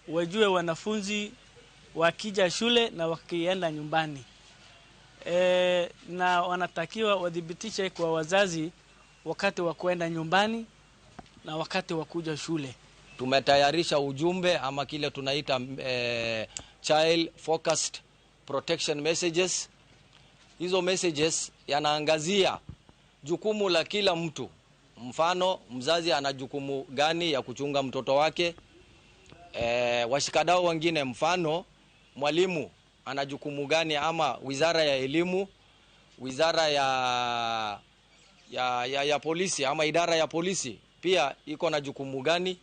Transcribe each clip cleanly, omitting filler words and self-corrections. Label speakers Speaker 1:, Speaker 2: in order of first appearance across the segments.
Speaker 1: wajue wanafunzi wakija shule na wakienda nyumbani. Na wanatakiwa wadhibitishe kwa wazazi wakati wa kuenda nyumbani na wakati wa kuja shule.
Speaker 2: Tumetayarisha ujumbe ama kile tunaita child focused protection messages. Hizo messages yanaangazia jukumu la kila mtu. Mfano, mzazi ana jukumu gani ya kuchunga mtoto wake? Washikadau wengine, mfano mwalimu ana jukumu gani, ama wizara ya elimu, wizara ya polisi ama idara ya polisi pia iko na jukumu gani?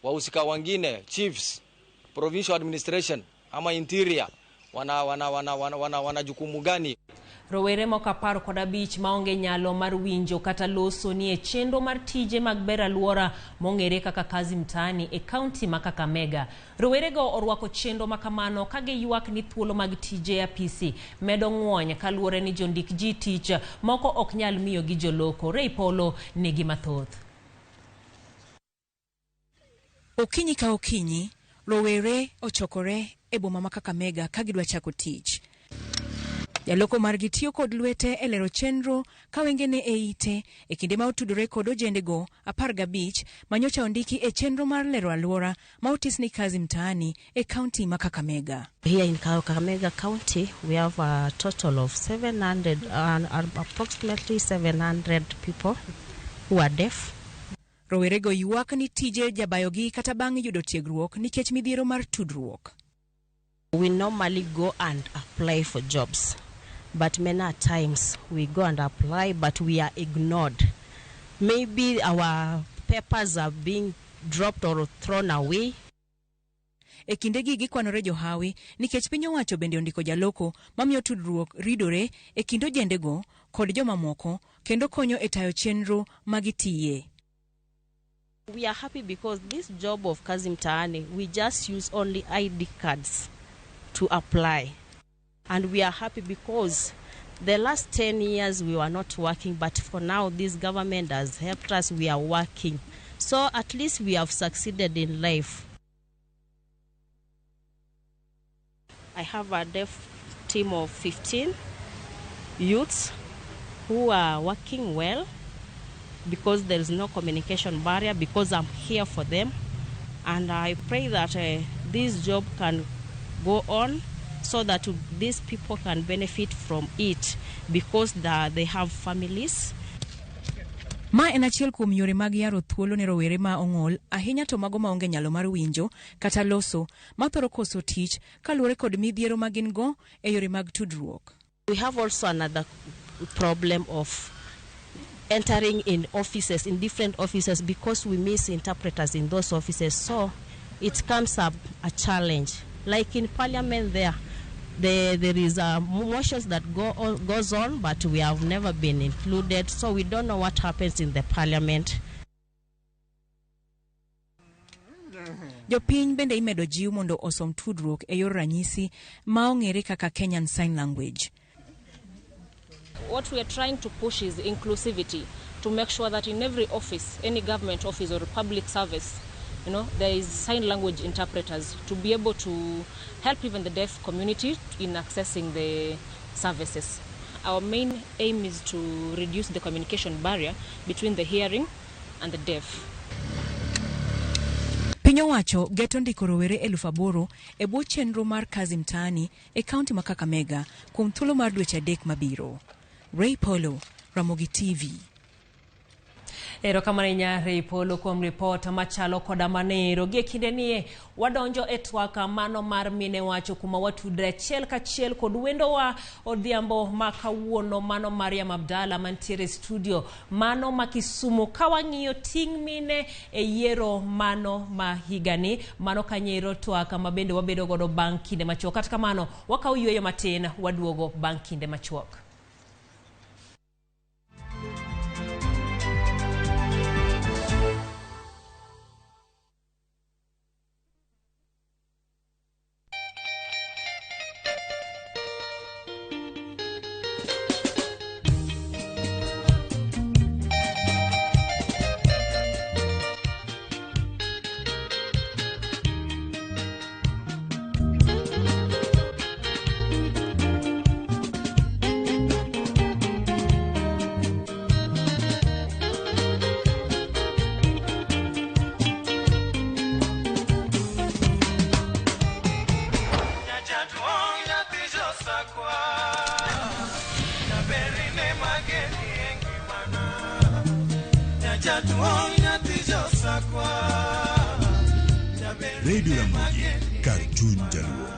Speaker 2: Wahusika wengine, chiefs, provincial administration ama interior wana jukumu gani?
Speaker 3: Rowere moko 15 maonge nyalo mar winjo kata loso ni e chenro mar tije mag bero alwora mong'ere kaka Kazi Mtaani e kaunti ma Kakamega. Rowerego orwako chenro makamano ka giywak ni thuolo mag tije e apisi medo ng'wony kaluwore ni jondik ji tich moko ok nyal miyogi joloko. Ray Polo nigi mathoth.
Speaker 4: Okinyi ka okinyi, rowere ochokore e boma ma Kakamega ka gidwa chako tich. Jaloko margi tiyo kod lwete e lero chenro ka wengene e ite e kinde ma otudore kod ojendego 15 manyocha ondiki e chenro mar lero alwora ma otis ni Kazi Mtaani e kaunti ma Kakamega.
Speaker 5: Here in Kakamega County, we have a total of 700 and approximately 700 people who are deaf.
Speaker 4: Rowerego ywak ni tije jabayogi kata bang' yudo tiegruok nikech midhiero mar tudruok.
Speaker 5: We normally go and apply for jobs, but many times we go and apply, but we are ignored. Maybe our papers are being dropped or thrown away.
Speaker 4: E kindegi gikwanore johawi nikech piny owacho bende ondiko jaloko mamiyo tudruok ridore e kind ojendego kod jomamoko kendo konyo e tayo chenro magitiye.
Speaker 5: We are happy because this job of Kazi Mtaani, we just use only ID cards to apply. And we are happy because the last 10 years we were not working, but for now this government has helped us, we are working. So at least we have succeeded in life. I have a deaf team of 15 youths who are working well because there is no communication barrier, because I'm here for them. And I pray that this job can go on so that these people can benefit from it because they have families.
Speaker 4: Ma en achiel kuom yore mag yaro thuolo ne rowere ma ong'ol, ahinya to mago maonge nyalo mar winjo kata loso, ma thoro koso tich kaluwore kod midhiero ma gin go e yore mag tudruok.
Speaker 5: We have also another problem of entering in offices, in different offices, because we miss interpreters in those offices. So it comes up a challenge. Like in Parliament there is motions that goes on, but we have never been included, so we don't know what happens in the Parliament.
Speaker 4: Jopiny bende imedo jiw mondo osom tudruok e yor ranyisi ma ong'ere kaka Kenyan Sign Language.
Speaker 6: What we are trying to push is inclusivity, to make sure that in every office, any government office or public service, you know, there is sign language interpreters to be able to help even the deaf community in accessing the services. Our main aim is to reduce the communication barrier between the hearing and the deaf.
Speaker 4: Piny owacho geto ndiko rowere 8,000 e bwo chenro mar Kazi Mtaani e kaunti ma Kakamega kuom thuolo mar dweche 3 mabiro. Ray Polo, Ramogi TV.
Speaker 3: Erokamano ahinya Ray Polo kuom ripot machalo koda manero. Gie kinde nie wadonjo e twak mano mar mine wacho kuma watudre achiel kachiel kod wendowa odhiambo ma kawuono mano Mariam Abdalla mantiere studio mano ma Kisumu ka wang'iyo ting' mine e yiero mano ma higani mano kanyero twak ma bende wabedo godo bang' kinde machuok. Kata kamano wakawo yueyo matin waduogo bang' kinde machuok.
Speaker 7: Radio Ramogi, kar chuny Jaluo.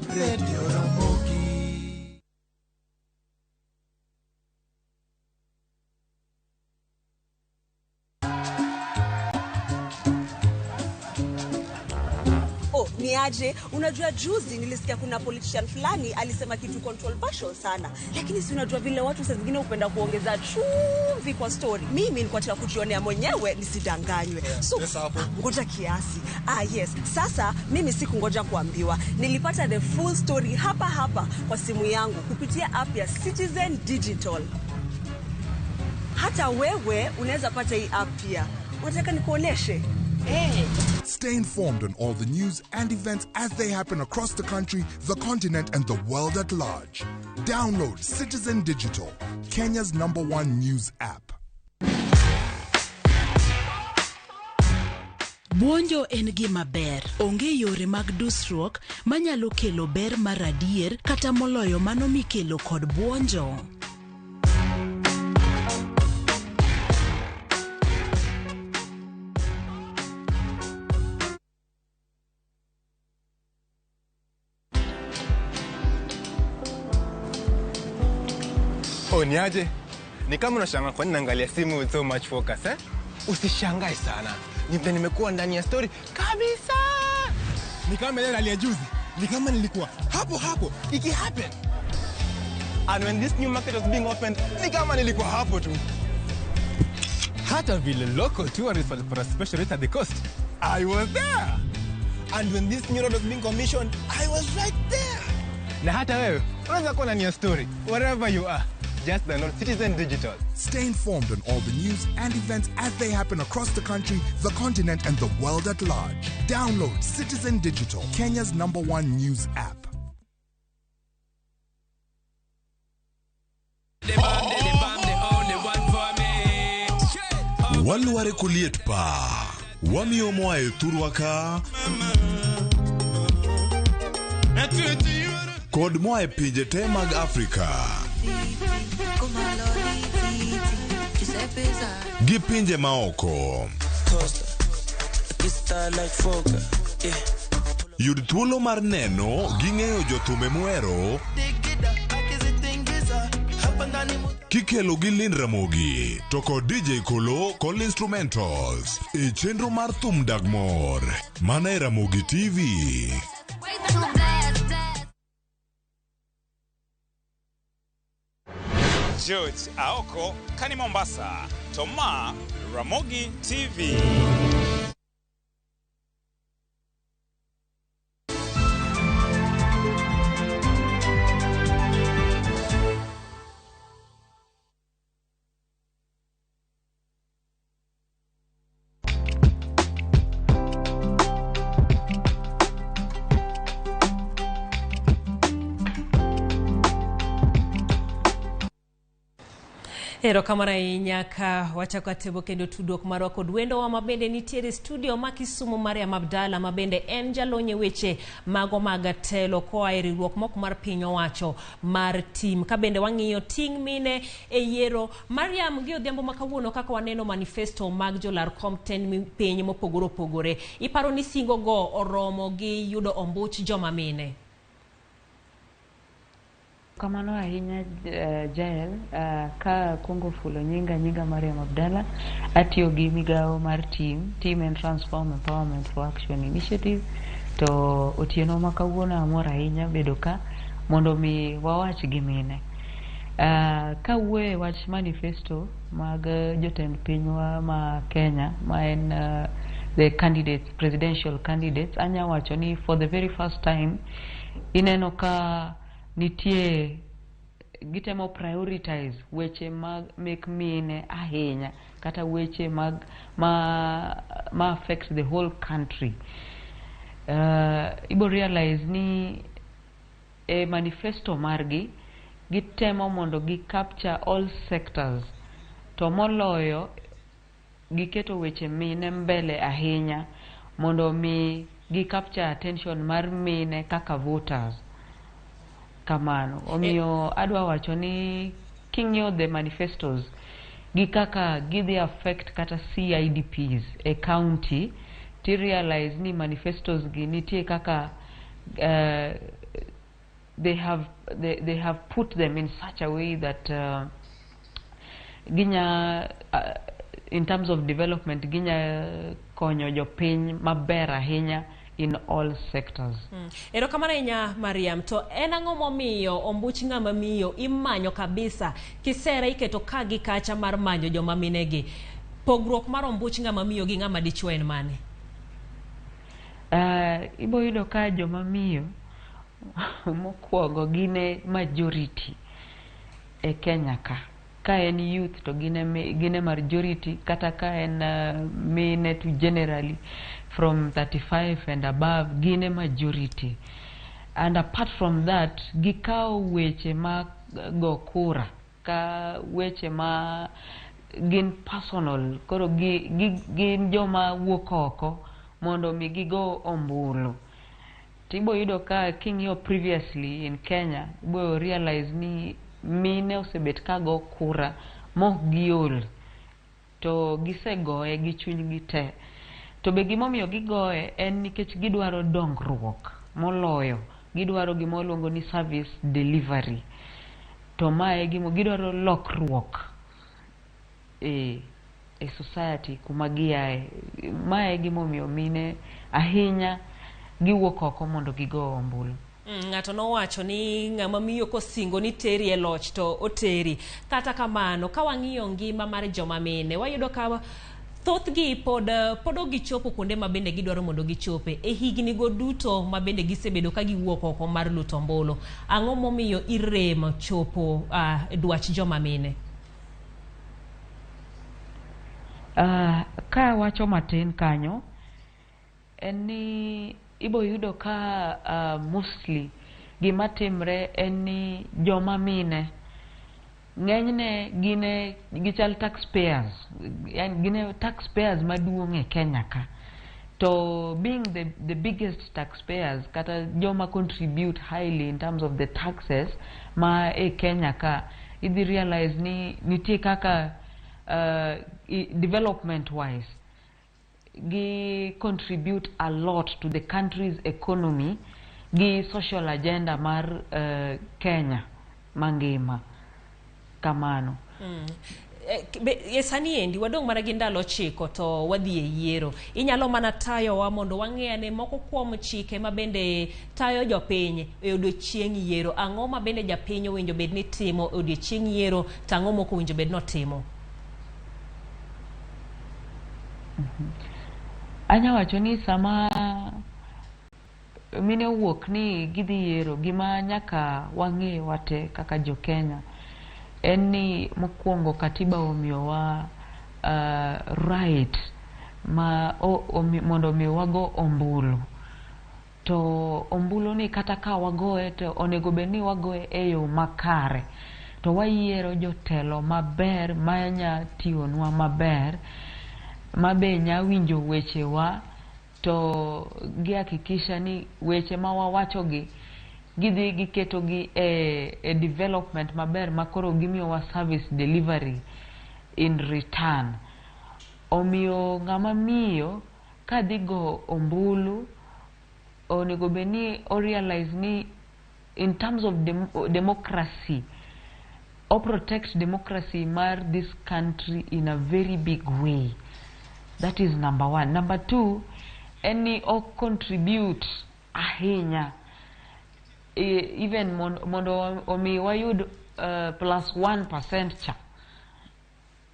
Speaker 8: Radio Ramogi.
Speaker 9: Oh, ni aje? Unajua juzi nilisikia kuna politician fulani alisema kitu controversial sana, lakini si unajua vile watu saa zingine hupenda kuongeza chumvi kwa story. Mimi nilikuwa nataka kujionea mwenyewe nisidanganywe. So ngoja kiasi. Ah, yes. Sasa mimi sikungoja kuambiwa, nilipata the full story hapa hapa kwa simu yangu kupitia app ya Citizen Digital. Hata wewe unaweza pata hii app pia. Unataka nikuoneshe? Hey.
Speaker 7: Stay informed on all the news and events as they happen across the country, the continent, and the world at large. Download Citizen Digital, Kenya's number one news app.
Speaker 10: Buonjo en gima ber. Onge yore mag dusruok manyalo kelo ber mar adier kata moloyo mano mikelo kod buonjo.
Speaker 11: Oh, ni aje? Ni kama unashangaa kwa nini naangalia simu with so much focus, eh? Usishangae sana. Ni vile nimekuwa ndani ya story kabisa. Ni kama ile rally ya juzi. Ni kama nilikuwa hapo hapo iki happen. And when this new market was being opened, ni kama nilikuwa hapo tu. Hata vile local tourists walipata special rate at the coast. I was there. And when this new road was being commissioned, I was right there. Na hata wewe unaweza kuwa ndani ya story wherever you are. Just download Citizen Digital.
Speaker 7: Stay informed on all the news and events as they happen across the country, the continent, and the world at large. Download Citizen Digital, Kenya's number one news app.
Speaker 12: Walware koliet pa wamiyo moa e thurwa ka kod moa e pinje te mag Afrika gi pinje maoko. Yud thuolo mar neno gi ng'eyo jothumbe muhero kikelo gi Lynn Ramogi to kod DJ Kolo kod instrumentals e chenro mar thum dag mor mana e Ramogi TV.
Speaker 13: George Aoko kani Mombasa, Toma Ramogi TV.
Speaker 3: Erokamano ahinya ka wachako atebo kendo tudruok marwa kod wendowa mabende nitiere studio ma Kisumu Mariam Abdalla mabende en jalony e weche mago mag telo koa e riwruok moko mar piny owacho mar tim ka bende wang'iyo ting' mine e yiero. Mariam, gi odhiambo ma kawuono kaka waneno manifesto mag jolar kom ten piny mopogore opogore, iparo ni singo go oromo gi yudo ombuch joma mine?
Speaker 14: Kamano ahinya Jael, ka kuongo fulo nyinga Mariam Abdalla, atiyo gi migawo mar team and Transform Empowerment for Action Initiative. To otieno ma kawuono amor ahinya bedo ka mondo mi wawach gi mine. Ka wuoyo e wach manifesto mag jotend pinywa ma Kenya ma en the candidates, presidential candidates, anya wacho ni for the very first time ineno ka nitie gitemo prioritize weche mag mek mine ahinya kata weche mag ma affect the whole country. Ibo realize ni e manifesto margi gitemo mondo gi capture all sectors, to moloyo giketo weche mine mbele ahinya mondo mi gi capture attention mar mine kaka voters. Kamano omiyo adwa wacho ni king'iyo the manifestos gi kaka gidhi affect kata CIDPs e county, ti realize ni manifestos gi nitie kaka they have put them in such a way that ginya in terms of development ginya konyo jopiny maber ahinya in all sectors.
Speaker 3: Erokamano ahinya, Mariam. To en ang'o momiyo ombuch ng'ama miyo imanyo kabisa kisera iketo ka gi kacha mar manyo joma minegi? Pogruok mar ombuch ng'ama miyo gi ng'ama dichuo en mane?
Speaker 14: Ibo yudo ka joma miyo mokwongo gin e majority e Kenya ka. Ka en youth to gin e majority, kata ka en mine to generally from 35 and above gin e majority. And apart from that, gikawo weche ma go kura ka weche ma gin personal, koro gin joma wuok oko mondo mi gigo ombulu. Tibo yudo ka king'iyo previously in Kenya, ibo realize ni mine osebet ka go kura mok giol, to gisegoye gi chunygi te. To be gimomiyo gigoye en nikech gidwaro dongruok moloyo, gidwaro gima waluongo ni service delivery. To mae gimo gidwaro lokruok e society kuma giae. Mae e gimomiyo mine ahinya giwuok oko mondo gigo ombulu.
Speaker 3: Ng'ato nowacho ni ng'ama miyo kosingo ni teri e loch to oteri. Kata kamano, ka wang'iyo ngima mar joma mine, wayudo ka thothgi pod ok gichopo kuonde ma bende gidwaro mondo gichope e higni go duto ma bende gisebedo ka giwuok oko mar luto ombulu. Ang'o momiyo irem chopo dwach joma mine?
Speaker 14: Ka wacho matin kanyo, en ni ibo yudo ka mostly gima timre en ni joma mine ng'enyne gine gichal taxpayers, yani gine taxpayers maduong' e Kenya ka. To being the biggest taxpayers kata joma contribute highly in terms of the taxes ma e Kenya ka, idhi realize ni nitie kaka development wise gi contribute a lot to the country's economy gi social agenda mar Kenya mangima kamano.
Speaker 3: E sani endi wadong' mana gi ndalo 9 to wadhi e yiero. Inyalo mana tayowa mondo wang'e ane moko kuom chike ma bende tayo jopiny e odiochieng' yiero. Ang'o ma bende japiny owinjo bed ni timo e odiochieng' yiero to ang'o mok owinjo bed notimo?
Speaker 14: Anya wacho ni sama mine owuok ni gidhi yiero, gima nyaka wang'e wate kaka jo Kenya en ni mokwongo katiba omiyowa right ma mondo mi wago ombulu. To ombulu ni kata ka wagoye to onego bed ni wagoye e yo makare. To wayiero jotelo maber manya tiyonwa maber, mabe nya winjo wechewa to gihakikisha ni weche ma wawachogi gidhi giketogi e development maber ma koro gimiyowa service delivery in return. Omiyo ng'ama miyo kadhi go ombulu onego bed ni o realize ni in terms of democracy, o protect democracy mar this country in a very big way. That is number one. Number two, en ni o contribute ahinya even mondo omi wayud plus 1% cha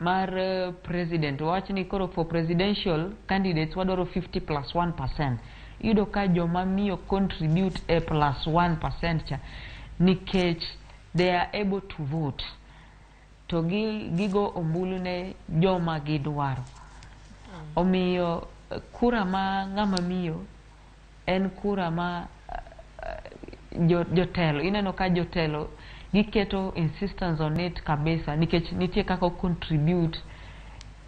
Speaker 14: mar president. Wawach ni koro for presidential candidates wadwaro 50 plus 1%. Iyudo ka joma miyo contribute e plus 1% cha nikech they are able to vote to gigo ombulu ne joma gidwaro. Omiyo kura ma ng'ama miyo en kura ma jotelo, ineno ka jotelo giketo insistence on it kabisa nikech nitie kaka o contribute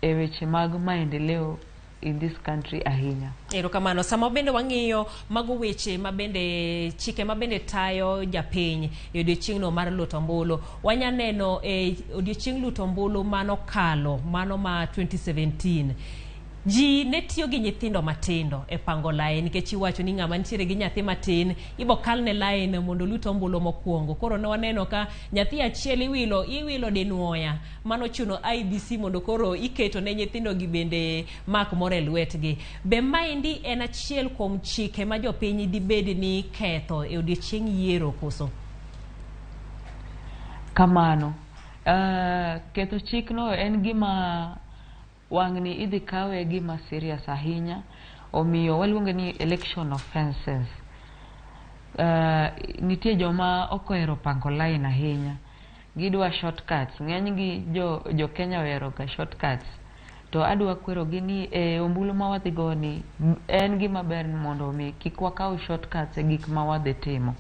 Speaker 14: e weche mag maendeleo in this country ahinya.
Speaker 3: Erokamano. Sama bende wang'iyo mago weche mabende chike mabende tayo japiny e odiochieng'no mar luto ombulu, wanya neno e odiochieng' luto ombulu manokalo mano ma 2017 ji ne tiyo gi nyithindo matindo e pango lain, nikech iwacho ni ng'ama nitiere gi nyathi matin ibo kalne lain mondo olut ombulu mokwongo. Koro ne waneno ka nyathi achiel iwilo dinuoya, mano chuno IEBC mondo koro iketo ne nyithindo gi bende mak moro e lwetgi. Be maendi en achiel kuom chike ma jopiny dibed ni ketho e odiochieng' yiero koso?
Speaker 14: Kamano. Ketho chikno en gima wang'ni idhi kawe gima serious ahinya, omiyo waluonge ni election offences. Nitie joma ok ohero pango line ahinya, gidwa shortcuts. Ng'eny jo Kenya ohero ga shortcuts. To adwa kwerogi ni e ombulu ma wadhi go ni en gima ber mondo mi kik wakaw shortcuts e gik ma wadhi timo.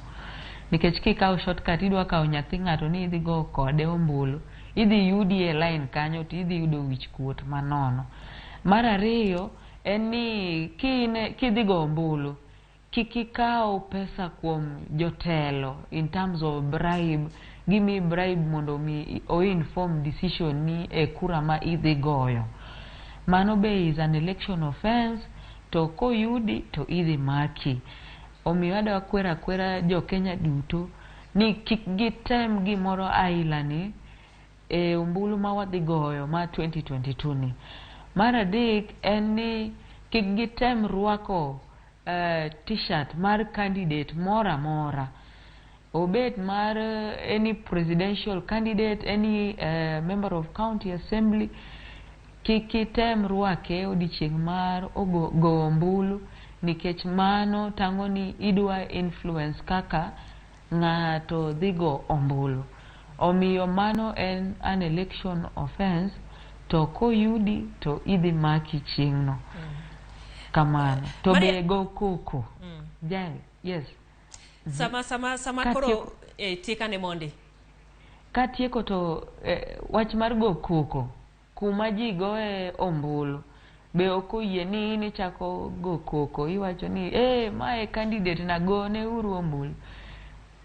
Speaker 14: Nikech kikawo shortcut idwa kawo nyathi ng'ato ni idhi go kode ombulu, idhi yudi e line kanyo to idhi yudo wich kuot manono. Mar ariyo en ni kidhi go ombulu, kik ikaw pesa kuom jotelo in terms of bribe. Gimiyi bribe mondo mi o inform decision ni e kura ma idhi goyo. Mano be is an election offense, to koyudi to idhi maki. Omiyo adwa kwero akwera jo Kenya duto ni kik gitem gimoro aila ni e ombulu ma wadhi goyo ma 2022 ni. Mar adek en ni kik gitem rwako t-shirt mar candidate moro amora. Obed mar any presidential candidate, any member of county assembly, kik item rwake odiochieng' mar go ombulu, nikech mano tang'o ni idwa influence kaka ng'ato dhi go ombulu. Omiyo mano en an election offense, to koyudi to idhi maki chieng'no. Kamano. To be go koko. Jai, yes.
Speaker 3: Sama koro tiekane mondi.
Speaker 14: Katieko to wach mar go koko kuma ji goye ombulu be ok oyie ni in ichako go koko iwacho ni mae candidate na, gone uru ombulu.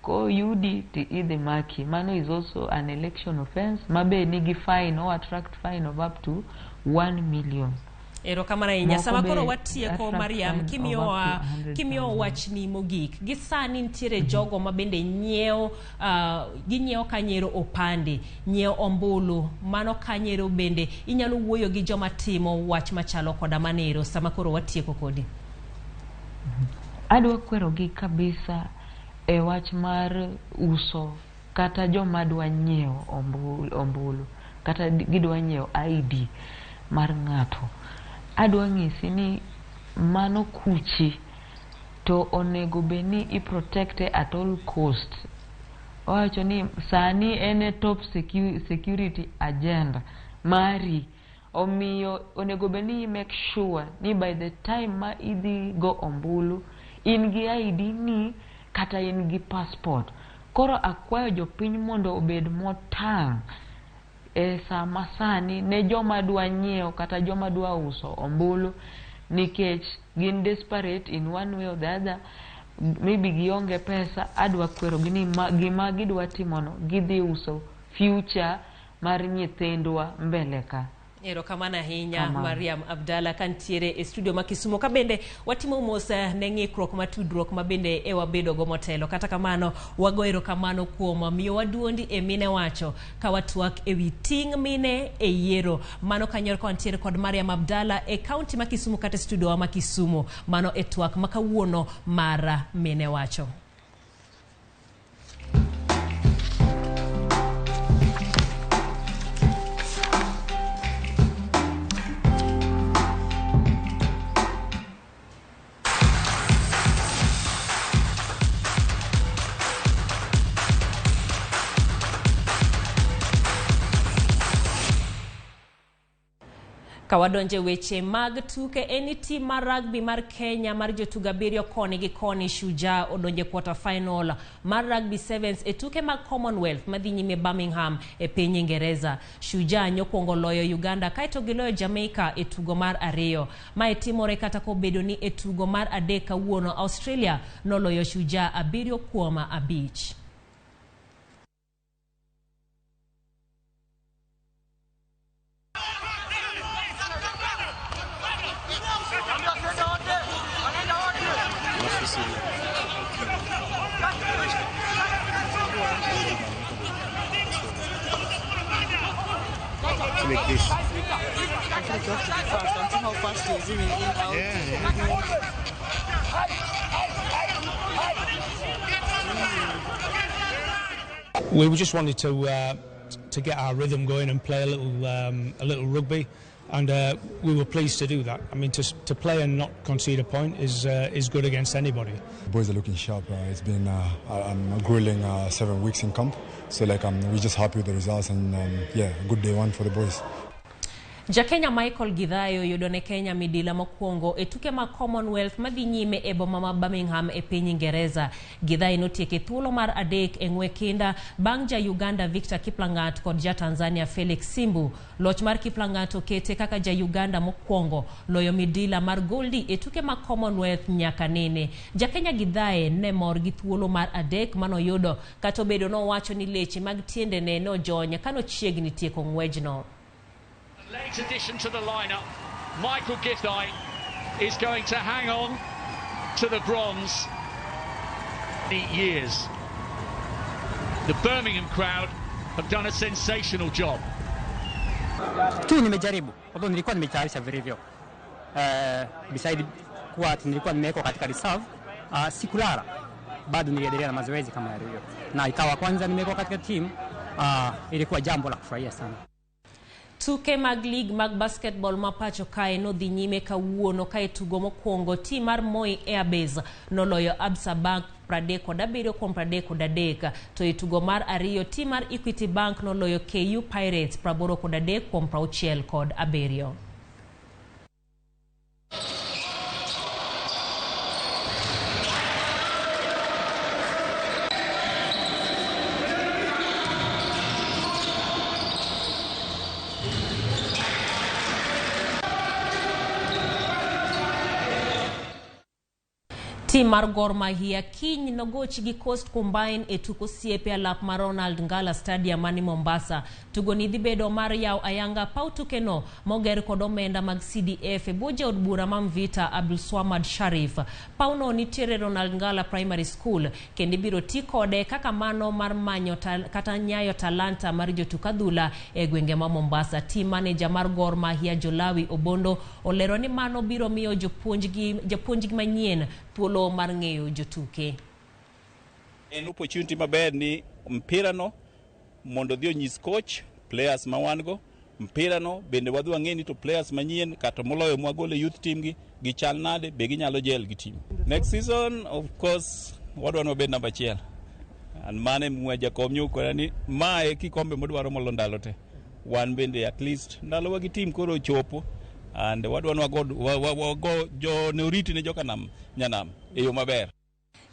Speaker 14: Koyudi to idhi maki. Mano is also an election offense ma be nigi fine or attract fine of up to 1 million.
Speaker 3: Erokamano ahinya. Sama koro watieko, Mariam, kimiyowa wachni mogik. Gi sani nitiere jogo ma bende nyiewo ginyiewo kanyero opande, nyiewo ombulu, mano kanyero bende inyalo wuoyo gi joma timo wach machalo koda manero sama koro watieko kodi.
Speaker 14: Adwa kwerogi kabisa e wach mar uso kata joma dwa nyiewo ombulu kata gidwa nyiewo ID mar ng'ato. Adwa ng'isi ni mano kuchi to onego bed ni i protect at all cost. Owacho ni sani en e top security agenda mari, omiyo onego bed ni i make sure ni by the time ma idhi go ombulu in gi ID ni kata in gi passport. Koro akwayo jopiny mondo obed motang' e sama sani ne joma dwa nyiewo kata joma dwa uso ombulu, nikech gin desperate in one way or the other, maybe gionge pesa. Adwa kwerogi ni gima gidwa timono gidhi uso future mar nyithindwa mbele ka.
Speaker 3: Erokamano ahinya Mariam Abdalla kantiere e studio ma Kisumu, ka bende watimo mos ne ng'ikruok matudruok ma bende e wabedo go motelo. Kata kamano wago erokamano kuom miyowa duondi e mine wacho ka watwak ewi ting' mine e yiero. Mano kanyo kantiere kod Mariam Abdalla e kaunti ma Kisumu kata e studio wa ma Kisumu. Mano e twak ma kawuono mar mine wacho. Ka wadonje weche mag tuke, en ni tim mar rugby mar Kenya mar jotugo abiriyo koni gi koni Shujaa odonje quarter final mar rugby sevens e tuke mag Commonwealth madhi nyime Birmingham e piny Ingereza. Shujaa nyokwongo loyo Uganda kaeto giloyo Jamaica e tugo mar ariyo. Mae timore kata kobedo ni e tugo mar adek kawuono Australia noloyo Shujaa 7-5.
Speaker 15: Like this.
Speaker 1: I feel like you have to be fast. I'm seeing how fast you're zooming in out.
Speaker 15: Yeah.
Speaker 16: We just wanted to get our rhythm going and play a little rugby, and we were pleased to do that. I mean, to play and not concede a point is good against anybody.
Speaker 17: The boys are looking sharp. It's been a grueling 7 weeks in camp, so like we're just happy with the results, and yeah, good day one for the boys.
Speaker 3: Jakenya Michael Githae oyudo ne Kenya midila mokwongo e tuke mag Commonwealth madhi nyime e boma ma Birmingham e piny Ingereza. Githae notieko e thuolo mar adek e ng'we kinda bang' ja Uganda Victor Kiplangat kod ja Tanzania Felix Simbu. Loch mar Kiplangat okete kaka ja Uganda mokwongo loyo midila mar goldi e tuke mag Commonwealth nyaka nene. Jakenya Githae ne mor gi thuolo mar adek manoyudo kata obedo nowacho ni leche mag tiendene nojony kanochiegni tieko ng'wejno.
Speaker 18: Late addition to the lineup, Michael Githae is going to hang on to the bronze. 8 years. The Birmingham crowd have done a sensational job.
Speaker 19: Tu nimejaribu, although nilikuwa nimetayarisha vilivyo. Beside kuwa nilikuwa nimewekwa katika reserve, sikulala. Bado niliendelea na mazoezi kama yalivyo. Na ikawa kwanza nimewekwa katika team, ilikuwa jambo la kufurahia sana.
Speaker 3: Tuke mag league mag basketball ma pacho kae nodhi nyime kawuono kae tugo mokwongo tim mar Moi Airbase noloyo Absa Bank 37-33, to e tugo mar ariyo tim mar Equity Bank noloyo KU Pirates 83-67. Tim mar Gor Mahia kiny nogoch gi Coast Combine e tuko osiepe alap mar Ronald Ngala Stadium mani Mombasa. Tugo ni dhi bedo mar yaw ayanga paw tukeno moger kod omenda mag CDF e bwo jaod bura ma Mvita Abdulswamad Sharif. Pawno nitiere Ronald Ngala Primary School kendo ibiro ti kode kaka mano mar manyo kata nyayo talanta mar jotuk adhula e gwenge ma Mombasa. Team manager mar Gor Mahia Jolawi Obondo olero ni mano biro miyo japuonjgi manyien thuolo mar ng'eyo jotuke.
Speaker 20: En opportunity maber ni mpira no mondo dhi onyis coach players ma wan go mpira no bende wadhi wang'e ni to players manyien kata moloyo mwagolo e youth team gi gichal nade be ginyalo gel gi team. Next season of course wadwa ni wabed namba 1. And mane mwa jakom nyukora ni mae kikombe modwaro molo ndalo te. Wan bende at least ndalowa gi team koro ochopo. And wadwa ni wago jo ne oriti ne joka nam nyanam e yo maber.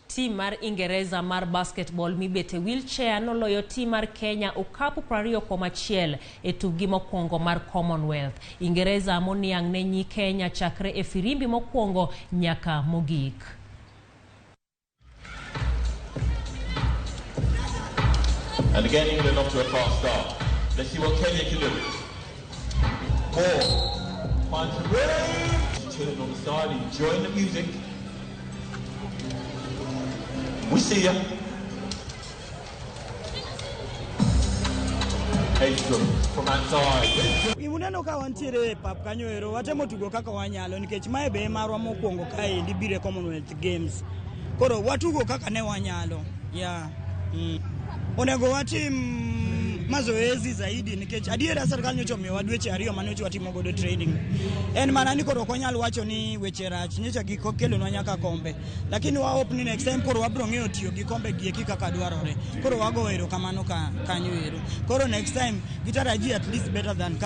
Speaker 3: Tim mar Ingereza mar basketball mibete wheelchair noloyo tim mar Kenya okapu 20-1 e tukgi mokwongo mar Commonwealth. Ingereza moniang' ne nyi Kenya chakre e firimbi mokwongo nyaka mogik.
Speaker 21: And again England off to a fast start. Let's see what Kenya can do. 4. Finds room. Chilling on the side, enjoying the music. We see ya. Edstrom from outside.
Speaker 22: Imuneno ka wantiere e pap kanyo ero, watemo tugo kaka wanyalo nikech mae be marwa mokwongo kaendi biro e Commonwealth Games. Koro watugo kaka ne wanyalo. Yeah. Onego watim mazoezi zaidi nikech adiera sirkal nyocha omiyowa dweche 2 mane nyocha watimo godo training. En mana ni koro ok wanyal wacho ni weche rach, nyocha gikelonwa nyaka kombe. Lakini wa hope ni next time koro wabiro ng'eyo tiyo gi kombe gi eki kaka dwarore. Koro wago erokamano kanyo ero. Koro next time gitarajia at least better than